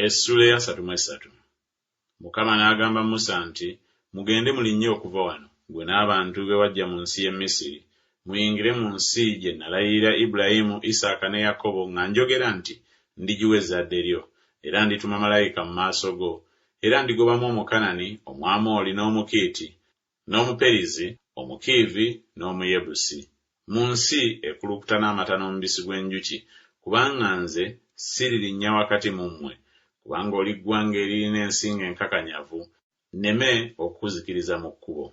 Essuula ey'asatu mu essatu. Mukama n'agamba Musa nti, Mugende mulinnye okuva wano, ggwe n'abantu be waggya mu nsi y'e Misiri, muyingire mu nsi gye nalayirira Ibulayimu, Isaaka ne Yakobo nga njogera nti Ndigiwa ezzadde lyo. Era ndituma malayika mu maaso go, era ndigobamu Omukanani, Omwamoli, n'Omukiiti, n'Omuperizi, Omukiivi, n'Omuyebusi, mu nsi ekulukuta n'amata n'omubisi gw'enjuki, kubanga nze siririnnya wakati mu mmwe, kubanga oli ggwanga eririna ensingo enkakanyavu, nneme okukuzikiriza mu kkubo.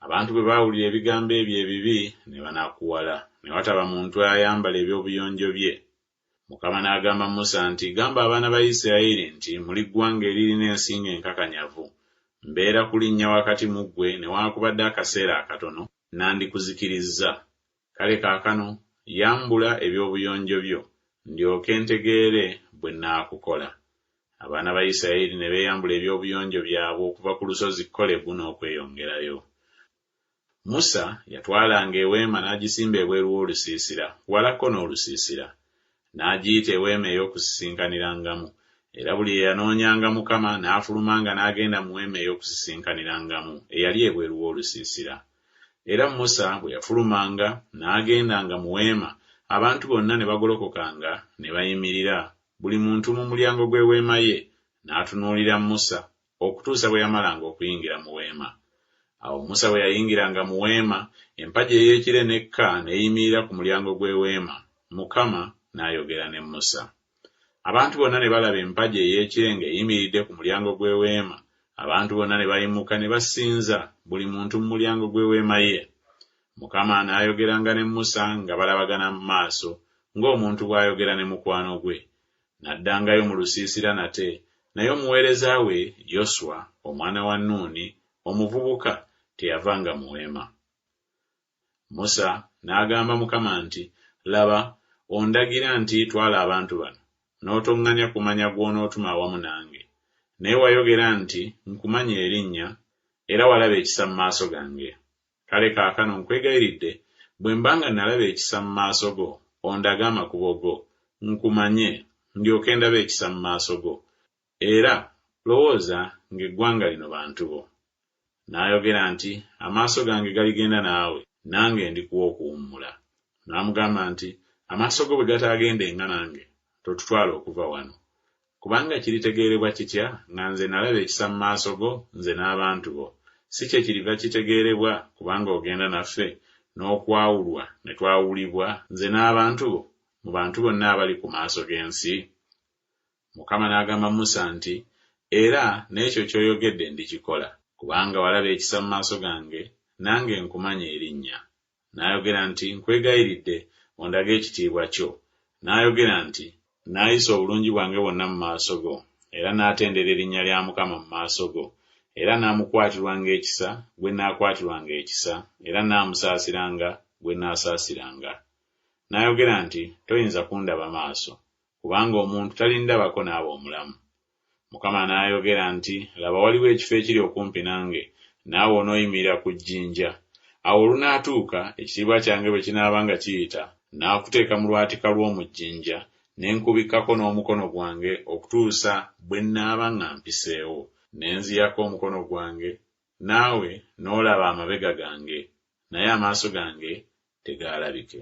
Abantu bwe baawulira ebigambo ebyo ebibi, ne banakuwala, ne wataba muntu ayambala eby'obuyonjo bye. Mukama n'agamba Musa nti, Gamba abaana ba Isirayiri nti, Muli ggwanga eririna ensingo enkakanyavu. Mbeera kulinnya wakati mu ggwe newaakubadde akaseera akatono, nandikuzikirizza. Kale kaakano yambula eby'obuyonjo byo, ndyoke ntegeere bwe nnaakukola. Abaana ba Isirayiri ne beeyambula eby'obuyonjo byabwe okuva ku lusozi Kolebu n'okweyongerayo. Musa yatwalanga eweema n'agisimba ebweru w'olusiisira, walako n'olusiisira. N'agiyita eweema ey'okusisinkanirangamu. Era buli eyanoonyanga Mukama n'afulumanga n'agenda mu weema ey'okusisinkanirangamu eyali ebweru w'olusiisira. Era Musa bwe yafulumanga n'agendanga mu weema, abantu bonna ne bagolokokanga ne bayimirira, buli muntu mu mulyango gw'eweema ye, n'atunuulira Musa okutuusa bwe yamalanga okuyingira mu weema. Awo Musa bwe yayingiranga mu weema, empagi ey'ekire n'ekka n'eyimirira ku mulyango gw'eweema, Mukama n'ayogera ne Musa. Abantu bonna ne balaba empagi ey'ekire ng'eyimiridde ku mulyango gw'eweema, abantu bonna ne bayimuka ne basinza, buli muntu mu mulyango gw'eweema ye. Mukama n'ayogeranga ne Musa nga balabagana mu maaso, ng'omuntu bw'ayogera ne mukwano gwe. N'addangayo mu lusiisira nate, naye omuweereza we Yoswa, omwana wa Nuuni, omuvubuka, teyavanga mu weema. Musa n'agamba Mukama nti, Laba, ondagira nti Twala abantu bano, n'otoŋŋanya kumanya gw'onootuma awamu nange. Naye wayogera nti Nkumanyi erinnya, era walaba ekisa mu maaso gange. Kale kaakano nkwegayiridde, bwe mba nga nalaba ekisa mu maaso go, ondage amakubo go, nkumanye, ndyoke ndabe ekisa mu maaso go. Era, lowooza, ng'eggwanga lino bantu bo. N'ayogera nti, Amaaso gange galigenda naawe, nange ndikuwa okuwummula. N'amugamba nti, Amaaso go bwe gataagendenga nange, totutwala okuva wano. Kubanga kiritegeerebwa kitya nga nze nalaba ekisa mu maaso go, nze n'abantu bo? Si kye kiriva kitegeerebwa kubanga ogenda naffe, n'okwawulwa ne twawulibwa, nze n'abantu bo, mu bantu bonna abali ku maaso g'ensi? Mukama n'agamba Musa nti, Era n'ekyo ky'oyogedde ndikikola, kubanga walaba ekisa mu maaso gange, nange nkumanyi erinnya. N'ayogera nti, Nkwegayiridde, ondage ekitiibwa kyo. N'ayogera nti, Nnaayisa obulungi bwange bwonna mu maaso go, era nnaatendera erinnya lya Mukama mu maaso go, era nnaamukwatirwanga ekisa gwe nnaakwatirwanga ekisa, era nnaamusaasiranga gwe nnaasaasiranga. N'ayogera nti, Toyinza kundaba maaso, kubanga omuntu talindabako n'aba omulamu. Mukama n'ayogera nti, Laba waliwo ekifo ekiri okumpi nange, naawe onooyimirira ku jjinja. Awo olunaatuuka, ekitiibwa kyange bwe kinaaba nga kiyita, nnaakuteeka mu lwatika lw'omu jjinja, ne nkubikkako n'omukono gwange okutuusa bwe nnaaba nga mpiseewo, ne nziyako omukono gwange, naawe n'olaba amabega gange, naye amaaso gange tegaalabike.